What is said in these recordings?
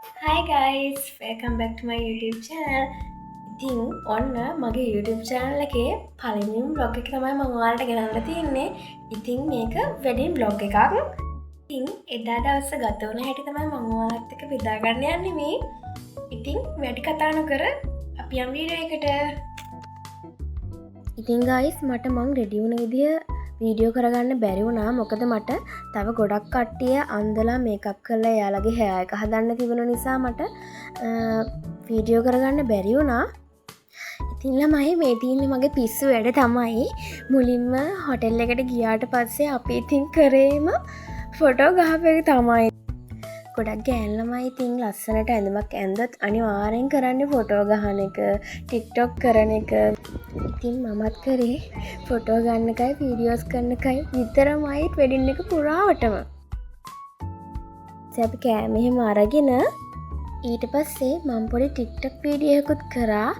Hi guys, welcome back to my YouTube channel. ඉතින් ඔන්න මගේ YouTube channel එකේ පළවෙනිම vlog එක තමයි මම ඔයාලට ගෙනල්ලා තියෙන්නේ. ඉතින් මේක wedding vlog එකක්. ඉතින් එදා දවස ගත වුණ හැටි තමයි මම ඔයාලත් එක්ක බෙදා ගන්න යන්නේ මේ. ඉතින් වැඩි කතා නොකර අපි යමු වීඩියෝ එකට. ඉතින් ගයිස් මට මං රෙඩි වුණ විදිය වීඩියෝ කරගන්න බැරි වුණා. මොකද මට තව ගොඩක් කට්ටිය අන්දලා මේකප් කරලා එයාලගේ හෙයා එක හදන්න තිබුණ නිසා මට වීඩියෝ කරගන්න බැරි වුණා. ඉතින් ළමයි මේ තියෙන්නේ මගේ පිස්සු වැඩ තමයි. මුලින්ම හොටෙල් එකට ගියාට පස්සේ අපි ඉතින් කරේම ෆොටෝ ගහපු එක තමයි. ගොඩක් ගෑන් ළමයි ඉතින් ලස්සනට ඇඳුමක් ඇඳොත් අනිවාර්යෙන් කරන්නේ ෆොටෝ ගහන එක, ටික්ටොක් කරන එක. ඉතින් මමත් කරේ ෆොටෝ ගන්න එකයි වීඩියෝස් කරන එකයි විතරමයි වෙඩින් එක පුරාවටම. ඉතින් අපි කෑම එහෙම අරගෙන ඊට පස්සේ මම පොඩි ටික්ටොක් වීඩියෝ එකකුත් කරා.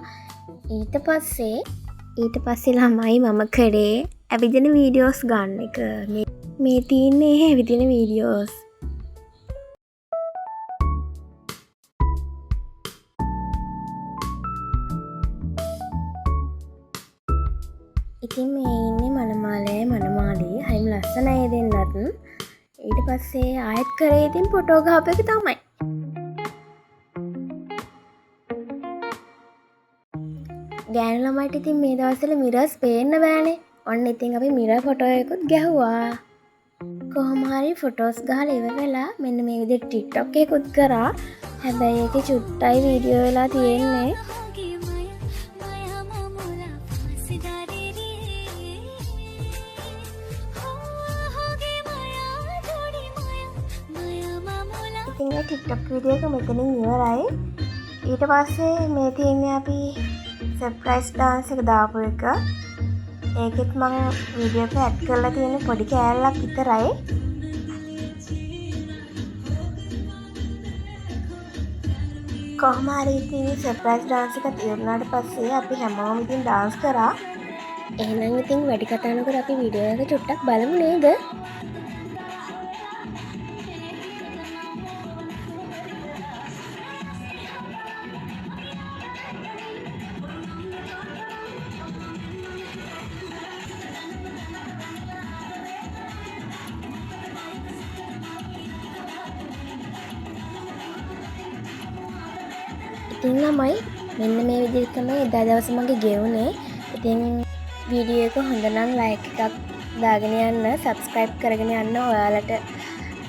ඊට පස්සේ ළමයි මම කරේ ඇවිදින වීඩියෝස් ගන්න එක. මේ තියෙන්නේ ඇවිදින වීඩියෝස්. ඉතින් මේ ඉන්නේ මනමාලයයි මනමාලියි. හරිම ලස්සනයි ඒ දෙන්නත්. ඊට පස්සේ ආයෙත් කරේ ඉතින් ෆොටෝ ගහපු එක තමයි. ගෑනු ළමයිට ඉතින් මේ දවස්වල මිරර්ස් පේන්න බෑනේ. ඔන්න ඉතින් අපි මිරර් ෆොටෝ එකකුත් ගැහුවා. කොහොම හරි ෆොටෝස් ගහලා ඉවර වෙලා මෙන්න මේ විදිහට ටික්ටොක් එකකුත් කරා. හැබැයි ඒකේ චුට්ටයි වීඩියෝ වෙලා තියෙන්නේ. ඉතින් ඒ ටික්ටොක් වීඩියෝ එක මෙතනින් ඉවරයි. ඊට පස්සේ මේ තියෙන්නේ අපි සර්ප්‍රයිස් ඩාන්ස් එක දාපු එක. ඒකෙත් මං වීඩියෝ එක ඇඩ් කරලා තියෙන පොඩි කෑල්ලක් විතරයි. කොහොම හරි ඉතින් සර්ප්‍රයිස් ඩාන්ස් එකත් ඉවර වුණාට පස්සේ අපි හැමෝම ඉතින් ඩාන්ස් කරා. එහෙනම් ඉතින් වැඩි කතා නොකර අපි වීඩියෝ එක චුට්ටක් බලමු නේද? ඉතින් ළමයි මෙන්න මේ විදිහට තමයි එදා දවසේ මගේ ගෙවුනේ. ඉතින් වීඩියෝ එක හොඳ නම් ලයික් එකක් දාගෙන යන්න, සබ්ස්ක්‍රයිබ් කරගෙන යන්න. ඔයාලට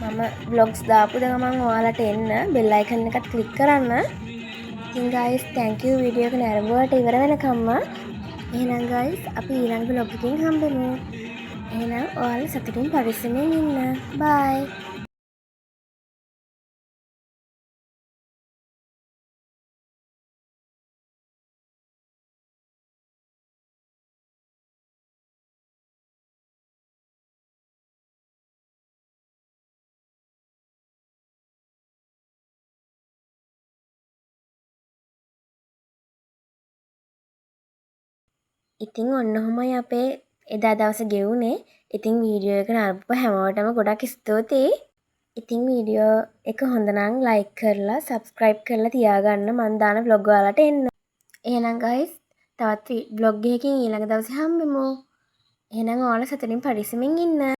මම ව්ලොග්ස් දාපු ගමන් ඔයාලට එන්න බෙල් අයිකන් එකත් ක්ලික් කරන්න. ඉතින් ගයිස් thank you video එක නැරඹුවට ඉවර වෙනකම්ම. එහෙනම් ගයිස් අපි ඊළඟ ව්ලොග් එකකින් හම්බෙමු. එහෙනම් ඔයාලා සතුටින් පරිස්සමෙන් ඉන්න. බයි. ඉතින් ඔන්න ඔහොමයි අපේ එදා දවස ගෙවුනේ. ඉතින් වීඩියෝ එක නරඹපු හැමෝටම ගොඩක් ස්තුතියි. ඉතින් වීඩියෝ එක හොඳ නම් ලයික් කරලා සබ්ස්ක්‍රයිබ් කරලා තියාගන්න මං දාන ව්ලොග් ඔයාලට එන්න. එහෙනම් ගයිස් තවත් ව්ලොග් එකකින් ඊළඟ දවසේ හම්බෙමු. එහෙනම් ඔයාලා සතුටින් පරිස්සමෙන් ඉන්න.